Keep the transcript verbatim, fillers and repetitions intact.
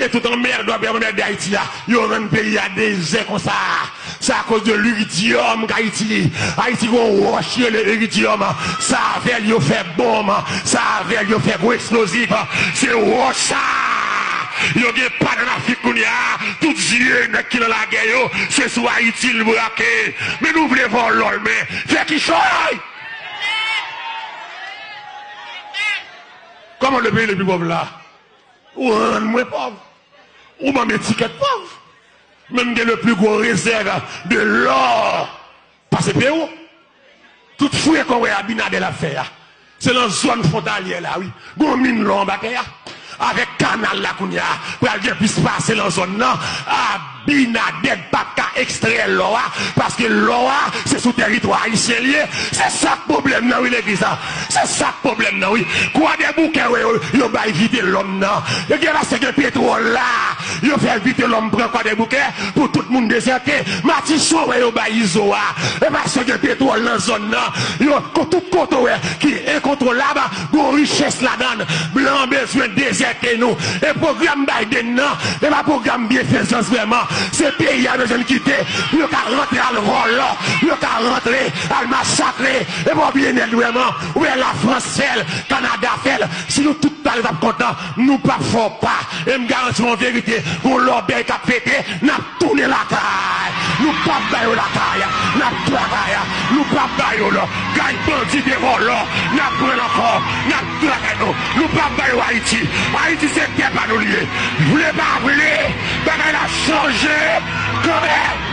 E tout anmède w ap anmède Ayiti a, yo rann peyi a dezè konsa. Se akoz de liridyòm k Ayiti. Ayiti gon wòch ki rele liridyòm. Se avè l yo fè bonm, se avè l yo fè gwo eksplozif. Se wòch sa a. Yo gen pa nan Afrik kounye a. Tout zye nèg ki nan lagè yo, se sou Ayiti l brake. Men nou vle vòlò l, men fè kichòy! Kòman le peyi le pi pòv la? Ou rann mwen pòv. Ou ban m etikèt pòv. Men m gen le pli gwo rezèv de lò pase Pewou. Tout fre kon wè Abinader ap fè a, se nan zòn fwontalyè la, wi. Gon min lò anba tè a. Avèk kanal la kounye a, pral gen plis pase nan zòn nan. Abinader p ap ka ekstrè lò a, paske lò a, se sou tèritwa ayisyen l ye. Se sa k pwoblèm nan, wi, legliz la. Se sa k pwoblèm nan, wi. Kwadèboukè, wè, yo, yo bay Vitelòm nan. Yo gen pase gen petwòl la. Yo fè Vitelòm pran Kwadèboukè pou tout moun dezète. Matichon, wè, yo bay Izo a. E pase gen petwòl nan zòn nan. Yo, ko-, tout kote, wè, ki enkontwolab, gon richès ladan l. Blan bezwen dezète nou. E pwogram Biden nan, e pa pwogram byenfezans vrèman. Se peyi a bezwen kite pou yo ka rantre al vòlò, pou yo ka rantre al masakre. E pa w byenèt vrèman. Ou wè Lafrans fè l, Kanada fè l. Si nou tout pale t ap kontan, nou p ap fè w pa. E m garanti w yon verite, gon lòbèy k ap pete, n ap tounen lakay. Nou p ap ba yo lakay. N ap lakay. Nou p ap ba yo lò. Gay bandi de vòlò, n ap pran l ankò. N ap lakay nou. Nou p ap ba yo Ayiti. Ayiti se tè pa nou li ye. Vle pa vle, bagay la chanje kanmenm.